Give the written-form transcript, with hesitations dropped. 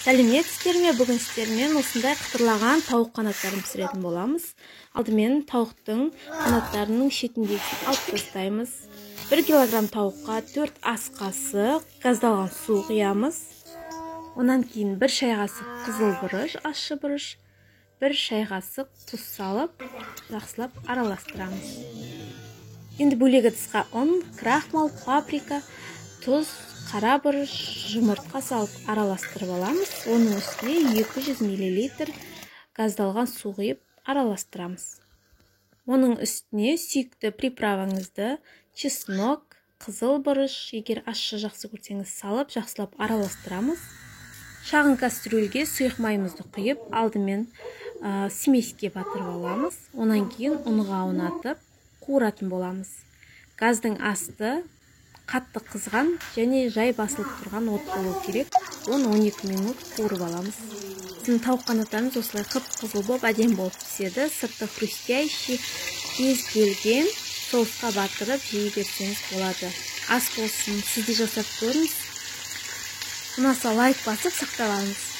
Сәлеметсіздер ме? Бүгін сіздермен осындай қытырлаған тауық қанаттарын пісіретін боламыз. Алдымен тауықтың қанаттарының шетіндегісін алып тастаймыз. 1 килограмм тауыққа 4 ас қасық газдалған су құямыз. Онан кейін 1 шай қасық қызыл бұрыш, ащы бұрыш, 1 шай қасық тұз салып, жақсылап араластырамыз. Енді бөлек ыдысқа ұн, крахмал, паприка, тұз, қара бұрыш, жұмыртқа салып араластырып аламыз. Оның үстіне 200 миллилитр газдалған су құйып араластырамыз. Оның үстіне сүйікті приправаңызды, чеснок, қызыл бұрыш, егер ащы жақсы көрсеңіз салып, жақсылап араластырамыз. Шағын кастрюльге сұйық майымызды құйып, алдымен смеске батырып аламыз. Онан кейін ұнға аунатып қуыратын боламыз. Газдың асты қатты қызған және жай басылып тұрған от болу керек. 10-12 минут қуырып аламыз. Біздің тауық қанаттарымыз осылай қып-қызыл болып, әдемі болып піседі. Сырты хрустящий, кез келген соусқа батырып жей берсеңіз болады. Ас болсын, сіз де жасап көріңіз. Ұнаса лайк басып сақтап алыңыз.